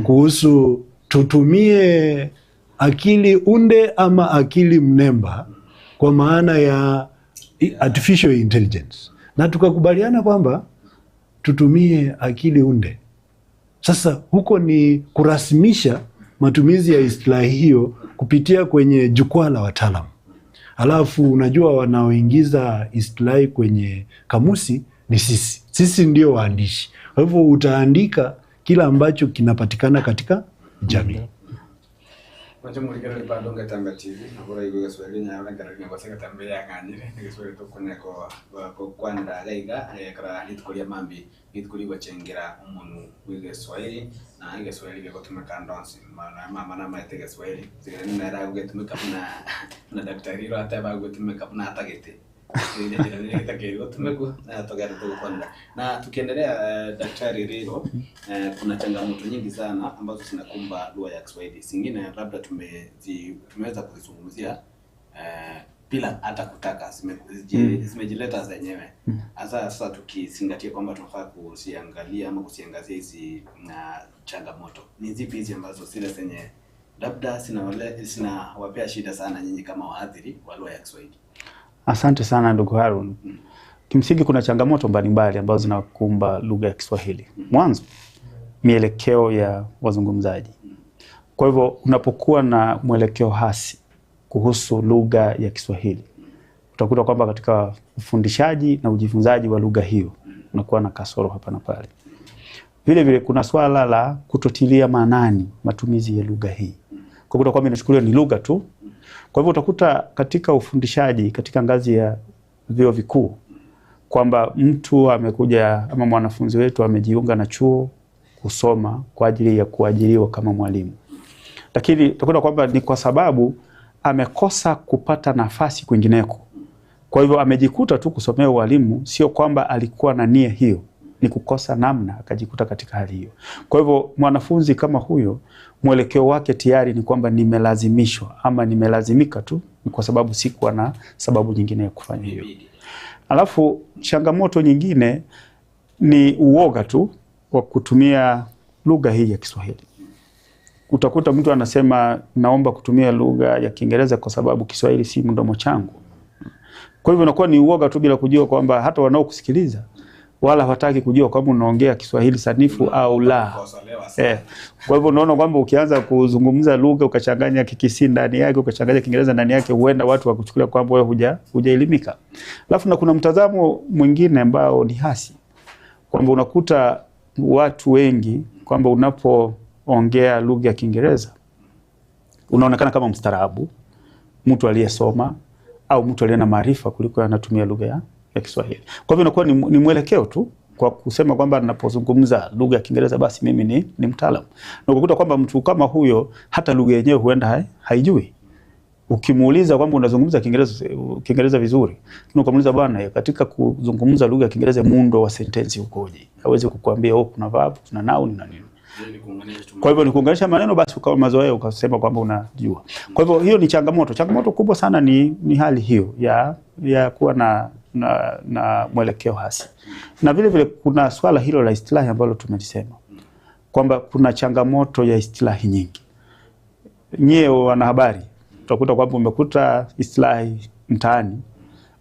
kuhusu tutumie akili unde ama akili mnemba kwa maana ya artificial intelligence, na tukakubaliana kwamba tutumie akili unde. Sasa huko ni kurasimisha matumizi ya istilahi hiyo kupitia kwenye jukwaa la wataalamu. Alafu unajua wanaoingiza istilahi kwenye kamusi ni sisi. Sisi ndio waandishi. Kwa hivyo utaandika kila ambacho kinapatikana katika jamii. Na tukiendelea Daktari Riro, kuna changamoto nyingi sana ambazo zinakumba lugha ya Kiswahili. Zingine labda tumeweza kuzizungumzia bila hata kutaka, zimejileta zenyewe. Hasa sasa tukizingatia kwamba tunafaa kuziangalia ama kuziangazia hizi changamoto, ni zipi hizi ambazo zile zenye labda zinawapea shida sana nyinyi kama wahadhiri wa lugha ya Kiswahili? Asante sana ndugu Harun. Kimsingi kuna changamoto mbalimbali ambazo zinakumba lugha ya Kiswahili. Mwanzo, mielekeo ya wazungumzaji. Kwa hivyo unapokuwa na mwelekeo hasi kuhusu lugha ya Kiswahili, utakuta kwamba katika ufundishaji na ujifunzaji wa lugha hiyo unakuwa na kasoro hapa na pale. Vile vile kuna swala la kutotilia maanani matumizi ya lugha hii, kwa kuta kwamba inachukuliwa ni lugha tu. Kwa hivyo utakuta katika ufundishaji katika ngazi ya vyuo vikuu kwamba mtu amekuja ama mwanafunzi wetu amejiunga na chuo kusoma kwa ajili ya kuajiriwa kama mwalimu, lakini utakuta kwamba ni kwa sababu amekosa kupata nafasi kwingineko. Kwa hivyo amejikuta tu kusomea ualimu, sio kwamba alikuwa na nia hiyo, ni kukosa namna akajikuta katika hali hiyo. Kwa hivyo mwanafunzi kama huyo, mwelekeo wake tayari ni kwamba nimelazimishwa ama nimelazimika tu, ni kwa sababu sikuwa na sababu nyingine ya kufanya hiyo. Alafu changamoto nyingine ni uoga tu wa kutumia lugha hii ya Kiswahili. Utakuta mtu anasema naomba kutumia lugha ya Kiingereza kwa sababu Kiswahili si mdomo changu. Kwa hivyo inakuwa ni uoga tu bila kujua kwamba hata wanaokusikiliza wala hawataki kujua kwamba unaongea Kiswahili sanifu au la. Kwa hivyo unaona kwamba ukianza kuzungumza lugha ukachanganya Kikisii ndani yake, ukachanganya Kiingereza ndani yake, huenda watu wakuchukulia kwamba wewe hujaelimika. Alafu na kuna mtazamo mwingine ambao ni hasi, kwamba unakuta watu wengi kwamba unapoongea lugha ya Kiingereza unaonekana kama mstaarabu, mtu aliyesoma au mtu aliye na maarifa kuliko anatumia lugha ya Kiswahili. Kwa hivyo inakuwa ni mwelekeo tu kwa kusema kwamba ninapozungumza lugha ya Kiingereza basi mimi ni mtaalamu. Na ukukuta kwamba mtu kama huyo hata lugha yenyewe huenda haijui. Ukimuuliza kwamba unazungumza Kiingereza vizuri, lakini ukamuuliza bwana, katika kuzungumza lugha ya Kiingereza muundo wa sentensi ukoje? Hawezi kukuambia oh, kuna verb, kuna noun na nini. Kwa hivyo ni kuunganisha maneno basi ukawa mazoea ukasema kwamba unajua. Kwa hivyo hiyo ni changamoto. Changamoto kubwa sana ni hali hiyo ya kuwa na mwelekeo hasi. Na vile vile kuna swala hilo la istilahi ambalo tumelisema kwamba kuna changamoto ya istilahi nyingi. Nyie wanahabari utakuta kwamba umekuta istilahi mtaani,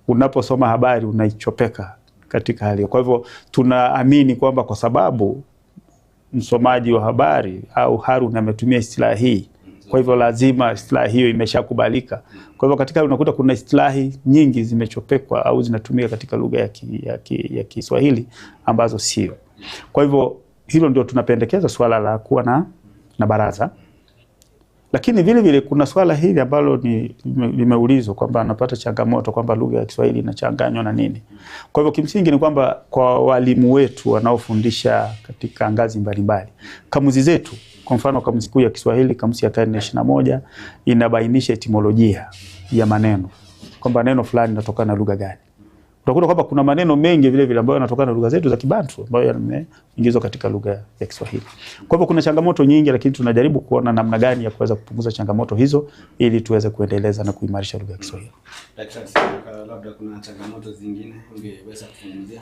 unaposoma habari unaichopeka katika hali. Kwa hivyo tunaamini kwamba kwa sababu msomaji wa habari au Harun ametumia istilahi hii, kwa hivyo lazima istilahi hiyo imeshakubalika. Kwa hivyo katika unakuta kuna istilahi nyingi zimechopekwa au zinatumika katika lugha ya Kiswahili ambazo sio. Kwa hivyo hilo ndio tunapendekeza swala la kuwa na baraza. Lakini vile vile kuna swala hili ambalo limeulizwa kwamba anapata changamoto kwamba lugha ya Kiswahili inachanganywa na nini. Kwa hivyo kimsingi ni kwamba kwa walimu wetu wanaofundisha katika ngazi mbalimbali, kamusi zetu, kwa mfano kamusi kuu ya Kiswahili, kamusi ya karne 21 inabainisha etimolojia ya maneno, kwamba neno fulani linatokana na lugha gani. Utakuta kwamba kuna maneno mengi vile vile ambayo yanatokana na lugha zetu za Kibantu ambayo yameingizwa katika lugha ya Kiswahili. Kwa hivyo kuna changamoto nyingi, lakini tunajaribu kuona namna gani ya kuweza kupunguza changamoto hizo ili tuweze kuendeleza na kuimarisha lugha ya Kiswahili. Daktari Sibuka, labda kuna changamoto zingine ungeweza kuzungumzia?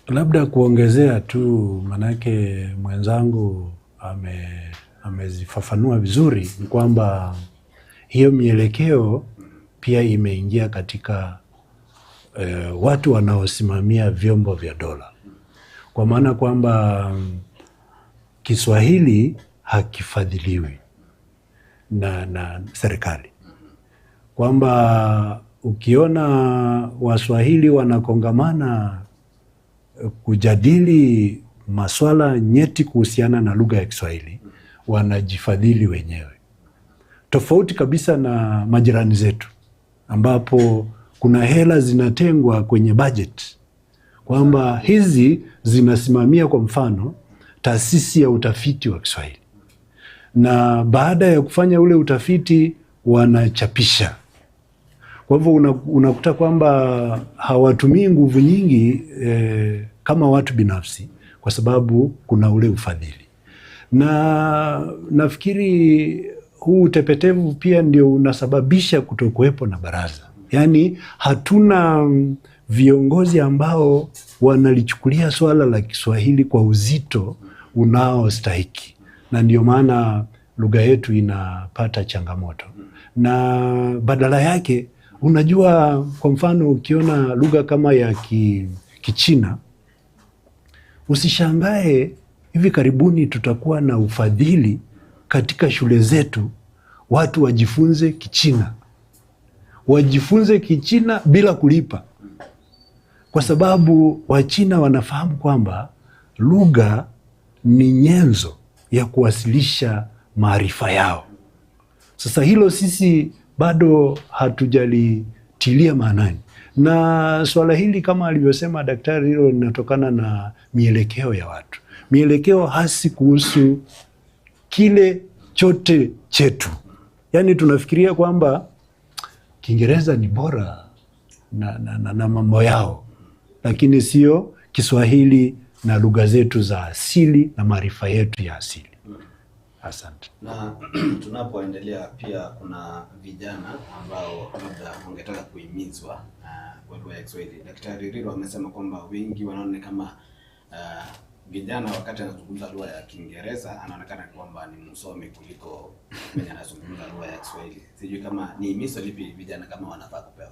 Labda kuongezea tu, manake mwenzangu amezifafanua vizuri, ni kwamba hiyo mielekeo pia imeingia katika watu wanaosimamia vyombo vya dola, kwa maana kwamba Kiswahili hakifadhiliwi na serikali, kwamba ukiona Waswahili wanakongamana kujadili maswala nyeti kuhusiana na lugha ya Kiswahili, wanajifadhili wenyewe, tofauti kabisa na majirani zetu ambapo kuna hela zinatengwa kwenye budget kwamba hizi zinasimamia kwa mfano taasisi ya utafiti wa Kiswahili, na baada ya kufanya ule utafiti wanachapisha. Kwa hivyo unakuta kwamba hawatumii nguvu nyingi kama watu binafsi, kwa sababu kuna ule ufadhili. Na nafikiri huu utepetevu pia ndio unasababisha kutokuwepo na baraza. Yaani hatuna viongozi ambao wanalichukulia swala la Kiswahili kwa uzito unaostahiki, na ndio maana lugha yetu inapata changamoto. Na badala yake, unajua, kwa mfano ukiona lugha kama ya Kichina, usishangae hivi karibuni tutakuwa na ufadhili katika shule zetu watu wajifunze Kichina, wajifunze Kichina bila kulipa, kwa sababu Wachina wanafahamu kwamba lugha ni nyenzo ya kuwasilisha maarifa yao. Sasa hilo sisi bado hatujalitilia maanani, na swala hili kama alivyosema daktari, hilo linatokana na mielekeo ya watu, mielekeo hasi kuhusu kile chote chetu. Yaani tunafikiria kwamba Kiingereza ni bora na mambo yao, lakini sio Kiswahili na lugha zetu za asili na maarifa yetu ya asili. Asante. Na tunapoendelea pia kuna vijana ambao labda wangetaka kuhimizwa kwa lugha ya Kiswahili. Daktari Riro amesema kwamba wengi wanaona kama vijana wakati anazungumza lugha ya Kiingereza anaonekana kwamba ni msomi kuliko mwenye anazungumza lugha ya Kiswahili. Sijui kama ni himizo lipi vijana kama wanafaa kupewa.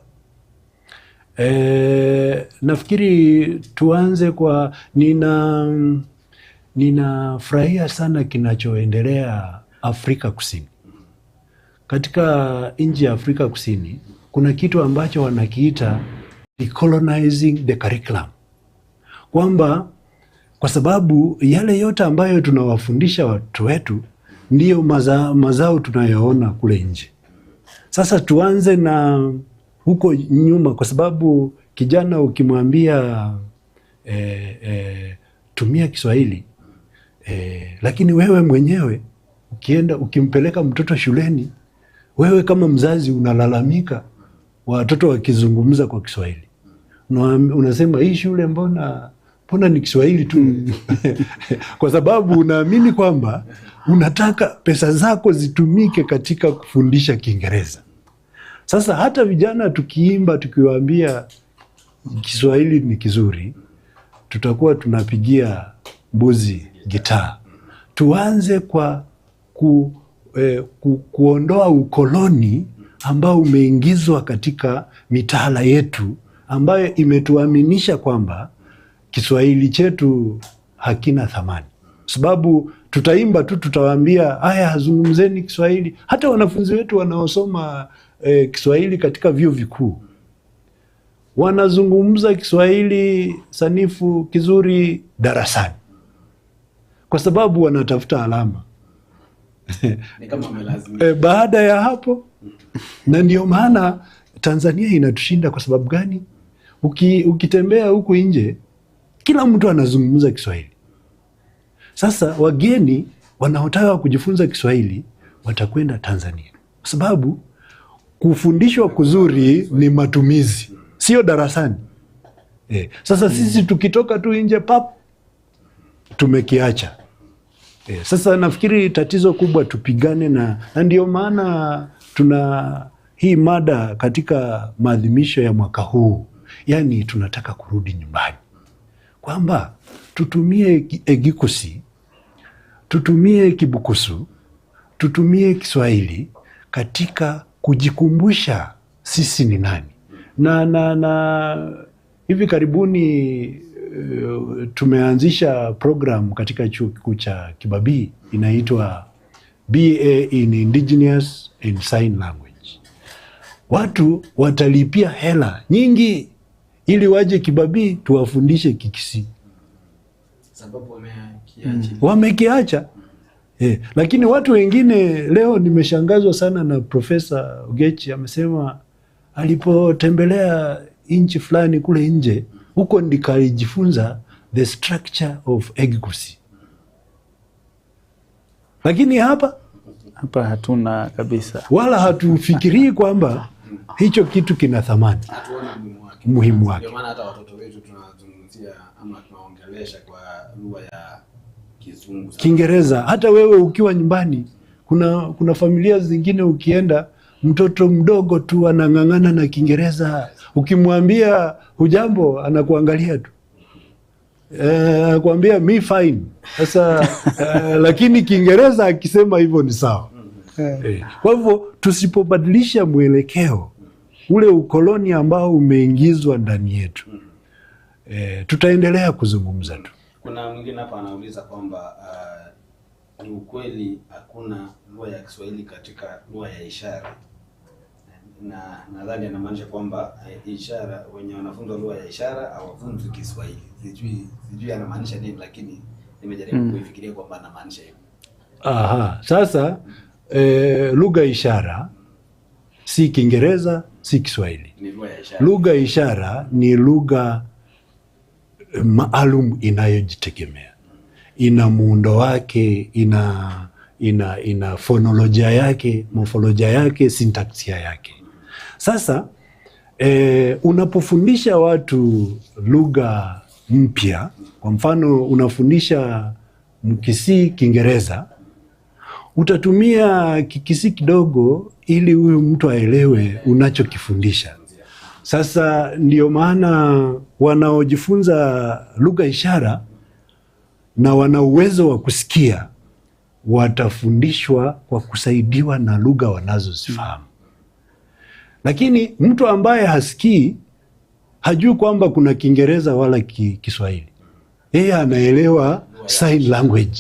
Nafikiri tuanze kwa ninafurahia sana kinachoendelea Afrika Kusini. Katika nchi ya Afrika Kusini kuna kitu ambacho wanakiita decolonizing the curriculum, kwamba kwa sababu yale yote ambayo tunawafundisha watu wetu ndiyo mazao tunayoona kule nje. Sasa tuanze na huko nyuma, kwa sababu kijana ukimwambia tumia Kiswahili lakini wewe mwenyewe ukienda ukimpeleka mtoto shuleni, wewe kama mzazi unalalamika watoto wakizungumza kwa Kiswahili. Unasema hii shule mbona ni Kiswahili tu kwa sababu unaamini kwamba unataka pesa zako zitumike katika kufundisha Kiingereza. Sasa hata vijana tukiimba tukiwaambia Kiswahili ni kizuri, tutakuwa tunapigia mbuzi gitaa. Tuanze kwa kuondoa ukoloni ambao umeingizwa katika mitaala yetu ambayo imetuaminisha kwamba Kiswahili chetu hakina thamani. Sababu tutaimba tu, tutawaambia haya, zungumzeni Kiswahili. Hata wanafunzi wetu wanaosoma Kiswahili katika vyuo vikuu wanazungumza Kiswahili sanifu kizuri darasani, kwa sababu wanatafuta alama. Ni kama wamelazimika. Baada ya hapo, na ndio maana Tanzania inatushinda. Kwa sababu gani? Ukitembea huku nje kila mtu anazungumza Kiswahili. Sasa wageni wanaotaka kujifunza Kiswahili watakwenda Tanzania, kwa sababu kufundishwa kuzuri ni matumizi, sio darasani. Sasa sisi tukitoka tu nje pap, tumekiacha. Sasa nafikiri tatizo kubwa tupigane na ndio maana tuna hii mada katika maadhimisho ya mwaka huu, yaani tunataka kurudi nyumbani, kwamba tutumie Egikusi, tutumie Kibukusu, tutumie Kiswahili katika kujikumbusha sisi ni nani. Na hivi karibuni tumeanzisha program katika chuo kikuu cha Kibabii inaitwa BA in Indigenous and Sign Language. Watu watalipia hela nyingi ili waje Kibabii tuwafundishe Kikisii. Sababu wamekiacha. Wamekiacha. Lakini watu wengine leo nimeshangazwa sana na Profesa Ogechi, amesema alipotembelea nchi fulani kule nje, huko ndikalijifunza the structure of Egikusi. Lakini hapa hatuna kabisa, wala hatufikirii kwamba hicho kitu kina thamani, Hatuona umuhimu wake. muhimu wake. Ndio maana hata watoto wetu tunazungumzia ama tunaongelesha kwa lugha ya Kizungu. Kiingereza. Hata wewe ukiwa nyumbani, kuna familia zingine ukienda, mtoto mdogo tu anang'ang'ana na Kiingereza, ukimwambia hujambo anakuangalia tu, anakuambia me fine. Sasa lakini Kiingereza akisema hivyo ni sawa. Kwa hivyo tusipobadilisha mwelekeo ule ukoloni ambao umeingizwa ndani yetu, tutaendelea kuzungumza tu. Kuna mwingine hapa anauliza kwamba ni ukweli hakuna lugha ya Kiswahili katika lugha ya ishara? Na nadhani anamaanisha kwamba ishara, wenye wanafunzwa lugha ya ishara hawafunzwi Kiswahili. Sijui anamaanisha nini, lakini nimejaribu kuifikiria kwamba anamaanisha hivyo. Aha, sasa lugha ishara si Kiingereza si Kiswahili. Ni lugha ya ishara. Lugha ishara ni lugha maalum inayojitegemea, ina muundo wake, ina fonolojia yake, mofolojia yake, sintaksia yake. Sasa unapofundisha watu lugha mpya, kwa mfano unafundisha Mkisii Kiingereza, utatumia Kikisii kidogo ili huyu mtu aelewe unachokifundisha. Sasa ndio maana wanaojifunza lugha ishara na wana uwezo wa kusikia watafundishwa kwa kusaidiwa na lugha wanazozifahamu. Lakini mtu ambaye hasikii hajui kwamba kuna Kiingereza wala Kiswahili, yeye anaelewa sign language.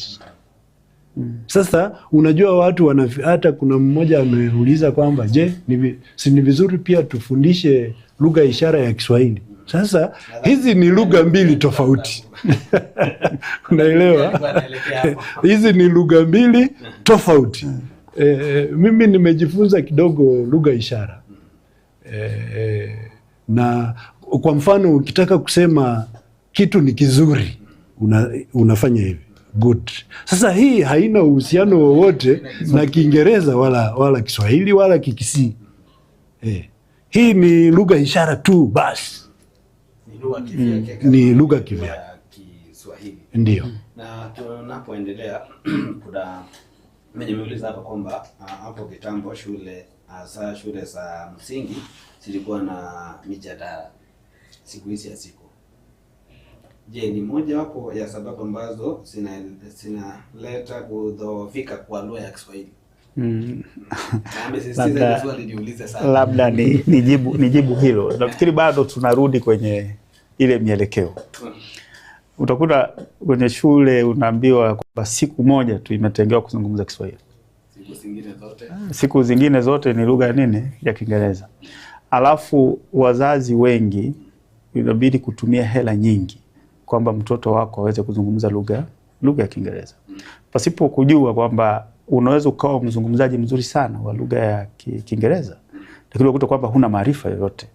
Sasa unajua watu hata kuna mmoja ameuliza kwamba je, si ni vizuri pia tufundishe lugha ishara ya Kiswahili? Sasa hizi ni lugha mbili tofauti. Unaelewa? Hizi ni lugha mbili tofauti. Mimi nimejifunza kidogo lugha ishara. Na kwa mfano ukitaka kusema kitu ni kizuri unafanya hivi good. Sasa hii haina uhusiano wowote na Kiingereza wala Kiswahili wala Kikisii. Hii ni lugha ishara tu basi. Ni lugha kivyake. Ni lugha kivyake. Kiswahili. Ndio. Na tunapoendelea kuna mimi nimeuliza hapa kwamba hapo kitambo shule hasa shule za msingi zilikuwa na mijadala, siku hizi haziko. Je, ni moja wapo ya sababu ambazo zinaleta kudhoofika kwa lugha ya Kiswahili? Labda nijibu hilo. Nafikiri bado tunarudi kwenye ile mielekeo. Utakuta kwenye shule unaambiwa kwamba siku moja tu imetengewa kuzungumza Kiswahili. Siku zingine zote ni lugha nini ya Kiingereza. Alafu wazazi wengi inabidi kutumia hela nyingi kwamba mtoto wako aweze kuzungumza lugha ya Kiingereza. Pasipo kujua kwamba unaweza ukawa mzungumzaji mzuri sana wa lugha ya Kiingereza, lakini unakuta kwamba huna maarifa yoyote.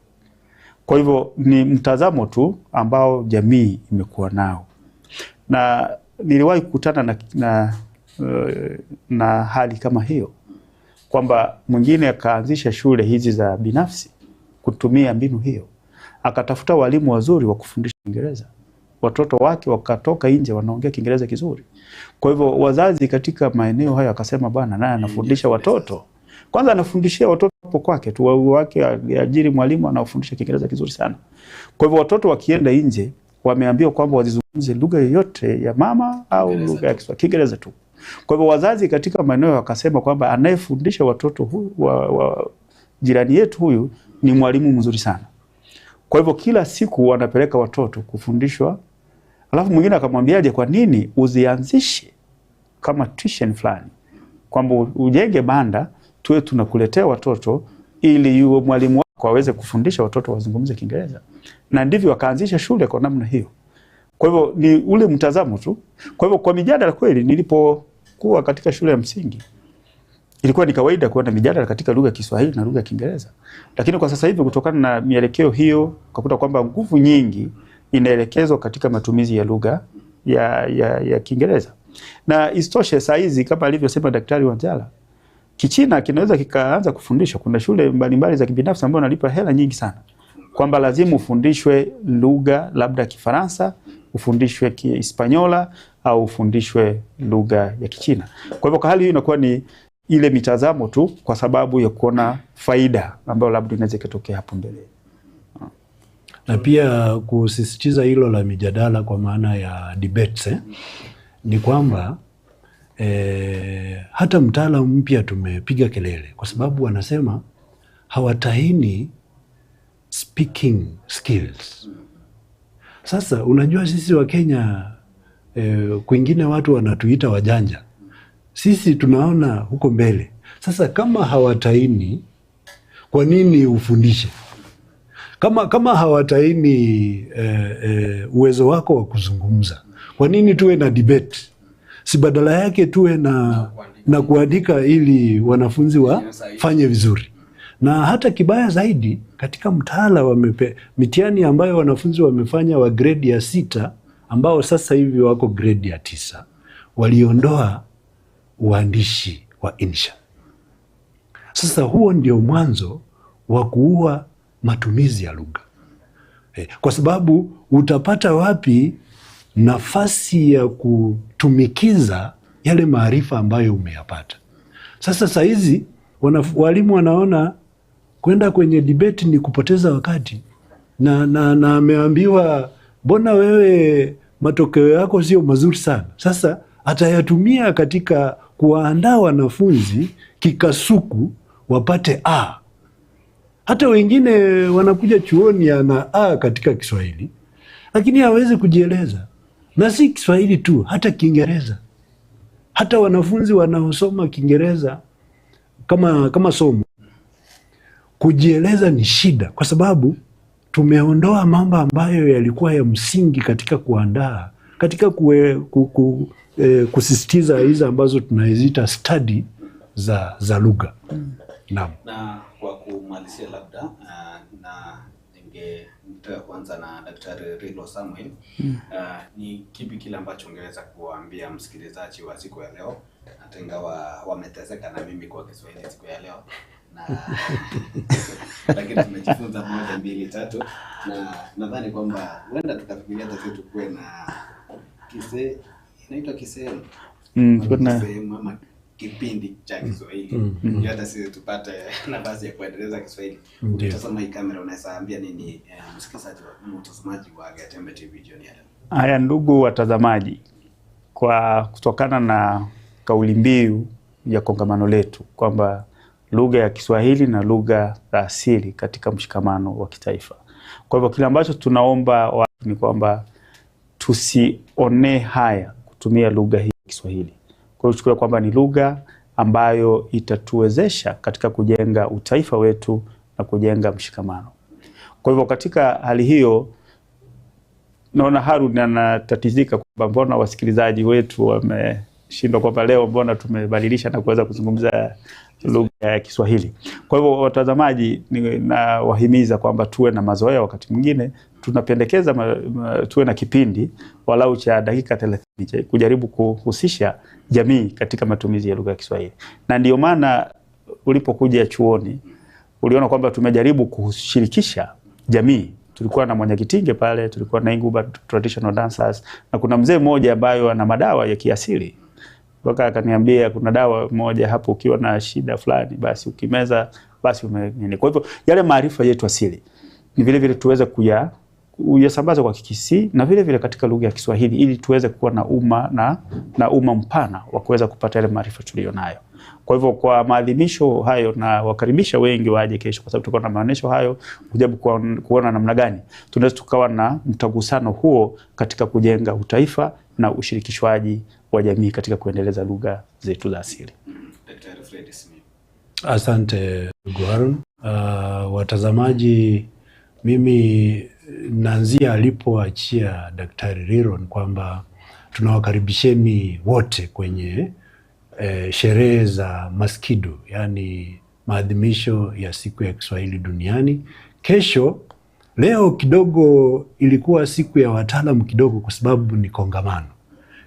Kwa hivyo ni mtazamo tu ambao jamii imekuwa nao. Na niliwahi kukutana na hali kama hiyo, kwamba mwingine akaanzisha shule hizi za binafsi kutumia mbinu hiyo. Akatafuta walimu wazuri wa kufundisha Kiingereza. Watoto wake wakatoka nje wanaongea Kiingereza kizuri. Kwa hivyo wazazi katika maeneo hayo akasema bwana naye anafundisha watoto. Kwanza anafundishia watoto hapo kwake tu, wake ajiri mwalimu anafundisha Kiingereza kizuri sana. Kwa hivyo watoto wakienda nje wameambiwa kwamba wazungumze lugha yoyote ya mama au lugha ya Kiswahili, Kiingereza tu. Kwa hivyo wazazi katika maeneo wakasema kwamba anayefundisha watoto huyu wa jirani yetu huyu ni mwalimu mzuri sana. Kwa hivyo kila siku wanapeleka watoto kufundishwa. Alafu mwingine akamwambiaje, kwa nini uzianzishe kama tuition fulani, kwamba ujenge banda tuwe tunakuletea watoto ili yule mwalimu wako aweze kufundisha watoto wazungumze Kiingereza. Na ndivyo wakaanzisha shule kwa namna hiyo. Kwa hivyo ni ule mtazamo tu. Kwa hivyo kwa mijadala kweli, nilipokuwa katika shule ya msingi ilikuwa ni kawaida kuwa na mijadala katika lugha ya Kiswahili na lugha ya Kiingereza. Lakini kwa sasa hivi kutokana na mielekeo hiyo ukakuta kwamba nguvu nyingi inaelekezwa katika matumizi ya lugha ya Kiingereza. Na isitoshe saa hizi kama alivyosema Daktari Wanjala, Kichina kinaweza kikaanza kufundishwa. Kuna shule mbalimbali za kibinafsi ambazo wanalipa hela nyingi sana kwamba lazima ufundishwe lugha labda Kifaransa, ufundishwe Kihispaniola au ufundishwe lugha ya Kichina. Kwa hivyo kwa hali hiyo inakuwa ni ile mitazamo tu kwa sababu ya kuona faida ambayo labda inaweza ikatokea hapo mbele. Na pia kusisitiza hilo la mijadala kwa maana ya debates, ni kwamba hata mtaalamu mpya tumepiga kelele kwa sababu wanasema hawatahini speaking skills. Sasa unajua sisi wa Kenya kwingine watu wanatuita wajanja. Sisi tunaona huko mbele. Sasa kama hawataini, kwa nini ufundishe? Kama hawataini uwezo wako wa kuzungumza, kwa nini tuwe na debate? Si badala yake tuwe na kuandika ili wanafunzi wafanye vizuri. Na hata kibaya zaidi, katika mtaala mitihani ambayo wanafunzi wamefanya wa gredi ya 6 ambao sasa hivi wako gredi ya 9, waliondoa uandishi wa insha. Sasa huo ndio mwanzo wa kuua matumizi ya lugha. Kwa sababu utapata wapi nafasi ya kutumikiza yale maarifa ambayo umeyapata? Sasa saizi walimu wanaona kwenda kwenye debate ni kupoteza wakati, na ameambiwa mbona wewe matokeo yako sio mazuri sana. Sasa atayatumia katika kuwaandaa wanafunzi kikasuku wapate A. Hata wengine wanakuja chuoni ana A katika Kiswahili, lakini hawezi kujieleza. Na si Kiswahili tu, hata Kiingereza. Hata wanafunzi wanaosoma Kiingereza kama somo, kujieleza ni shida, kwa sababu tumeondoa mambo ambayo yalikuwa ya msingi katika kuandaa, katika kusisitiza hizo ambazo tunaziita study za lugha. Naam. Na kwa kumalizia labda na ningetaka kuanza na Daktari Rilwa Samuel. Ni kipi kile ambacho ungeweza kuambia msikilizaji wa siku ya leo, hata ingawa wameteseka na mimi kwa Kiswahili siku ya leo na lakini tumejifunza 1 2 3, na nadhani kwamba huenda tukafikiria hata sisi tukue na inaitwa kisehemu. Kisehemu ama kipindi cha Kiswahili. Ndio hata sisi tupate nafasi ya kuendeleza Kiswahili. Ukitazama hii kamera unaweza ambia nini msikilizaji wa mtazamaji wa Getembe TV jioni ya leo? Haya, ndugu watazamaji, kwa kutokana na kauli mbiu ya kongamano letu kwamba lugha ya Kiswahili na lugha za asili katika mshikamano wa kitaifa. Kwa hivyo kile ambacho tunaomba watu ni kwamba tusionee haya kutumia lugha hii ya Kiswahili. Kwa hiyo tuchukue kwamba ni lugha ambayo itatuwezesha katika kujenga utaifa wetu na kujenga mshikamano. Kwa hivyo katika hali hiyo naona Harun anatatizika kwamba mbona wasikilizaji wetu wameshindwa, kwamba leo mbona tumebadilisha na kuweza kuzungumza lugha ya Kiswahili. Kwa hivyo watazamaji, ninawahimiza kwamba tuwe na mazoea, wakati mwingine tunapendekeza tuwe na kipindi walau cha dakika 30 kujaribu kuhusisha jamii katika matumizi ya lugha ya Kiswahili. Na ndio maana ulipokuja chuoni uliona kwamba tumejaribu kushirikisha jamii. Tulikuwa na Mwanyakitinge pale, tulikuwa na Inguba traditional dancers, na kuna mzee mmoja ambaye ana madawa ya kiasili. Mpaka akaniambia kuna dawa moja hapo ukiwa na shida fulani basi ukimeza basi nini. Kwa hivyo yale maarifa yetu asili ni vile vile tuweze kuyasambaza kwa Kikisii na vile vile katika lugha ya Kiswahili ili tuweze kuwa na umma na umma mpana wa kuweza kupata yale maarifa tuliyonayo. Kwa hivyo kwa maadhimisho hayo na wakaribisha wengi waje kesho, kwa sababu tuko na maonesho hayo kujaribu kuona namna gani tunaweza tukawa na mtagusano huo katika kujenga utaifa na ushirikishwaji wa jamii katika kuendeleza lugha zetu za asili. Daktari Fred Smith. Asante ndugu Harun. Watazamaji, mimi naanzia alipoachia Daktari Riron kwamba tunawakaribisheni wote kwenye sherehe za Maskidu, yani maadhimisho ya siku ya Kiswahili duniani kesho. Leo kidogo ilikuwa siku ya wataalamu kidogo kwa sababu ni kongamano.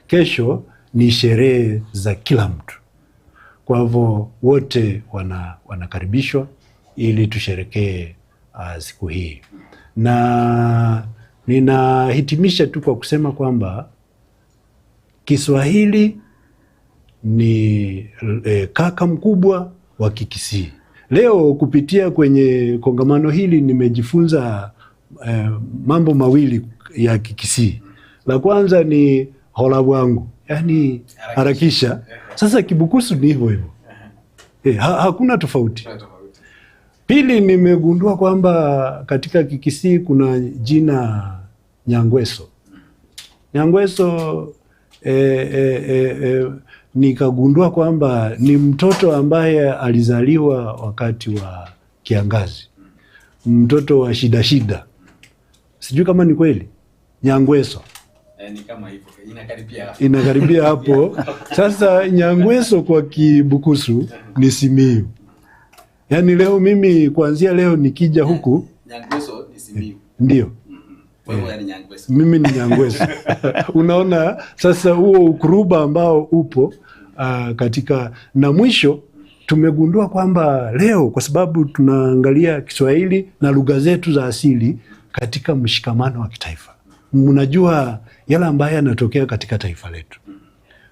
Kesho ni sherehe za kila mtu. Kwa hivyo wote wanakaribishwa ili tusherekee siku hii. Na ninahitimisha tu kwa kusema kwamba Kiswahili ni kaka mkubwa wa Kikisii. Leo kupitia kwenye kongamano hili nimejifunza mambo mawili ya Kikisii. La kwanza ni hola wangu, yani harakisha. Sasa Kibukusu ni hivyo hivyo. Hakuna tofauti. Pili, nimegundua kwamba katika Kikisii kuna jina Nyangweso. Nyangweso Nikagundua kwamba ni mtoto ambaye alizaliwa wakati wa kiangazi, mtoto wa shida shida. Sijui kama ni kweli, Nyangweso Ni kama hivyo inakaribia inakaribia hapo. Sasa Nyangweso kwa Kibukusu ni Simiyu. Yaani leo mimi kuanzia leo nikija huku Nyangweso ni Simiyu. Ndio. Wewe ni Nyangweso. Mimi ni Nyangweso. Unaona sasa huo ukuruba ambao upo katika na mwisho tumegundua kwamba leo kwa sababu tunaangalia Kiswahili na lugha zetu za asili katika mshikamano wa kitaifa. Mnajua yale ambayo yanatokea katika taifa letu.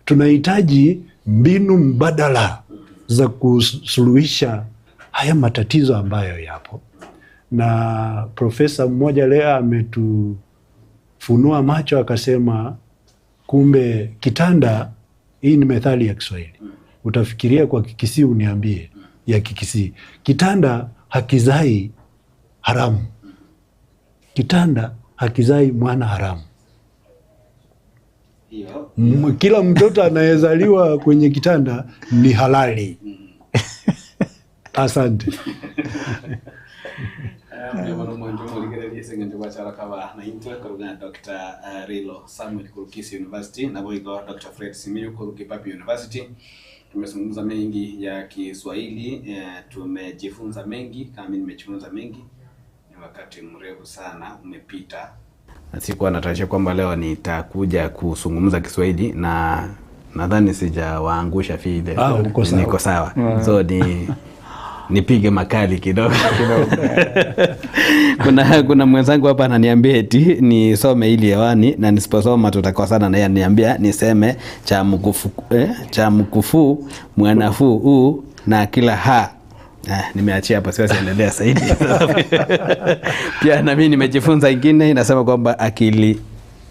Tunahitaji mbinu mbadala za kusuluhisha haya matatizo ambayo yapo. Na profesa mmoja leo ametufunua macho akasema, kumbe kitanda, hii ni methali ya Kiswahili, utafikiria kwa Kikisii uniambie ya Kikisii, kitanda hakizai haramu, kitanda hakizai mwana haramu. Kila mtoto anayezaliwa kwenye kitanda ni halali. Asante. Dr. Rilo Samuel Kurukisi University na Boigo Dr. Fred Simiyu Kurukipapi University. Tumezungumza mengi ya Kiswahili, tumejifunza mengi, kama mimi nimejifunza mengi. Ni wakati mrefu sana umepita. Sikuwa natarajia kwamba leo nitakuja kuzungumza Kiswahili na nadhani sijawaangusha vile. Uko sawa. Niko sawa. So nipige makali kidogo. Kuna mwenzangu hapa ananiambia eti nisome hili hewani na nisiposoma tutakosana na yeye. Ananiambia niseme cha mkufu, cha mkufu mwanafuu u na kila ha. Nimeachia hapa, siwezi endelea zaidi. Pia na mimi nimejifunza ingine inasema kwamba akili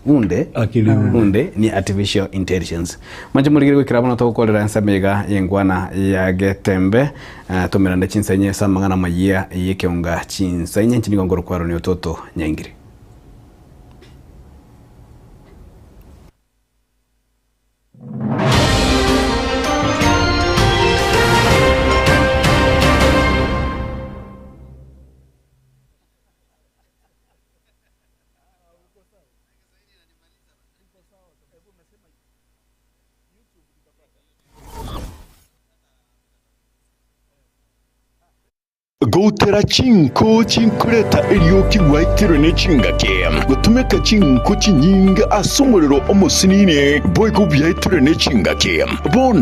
unde, Akili unde. unde ni artificial intelligence. Manje muligire gwikira muno tugukorera nsamiga yengwana ya getembe, tumirande chinsenye samangana mayia yekeunga chinsenye nchini gongoro kwaro ni utoto nyaingiri. Gotera chinko chinkureta erioki gwaitire ne chingake gutumeka chinko chinyinga asomorero omosinine boigo byaitire ne chingake bono.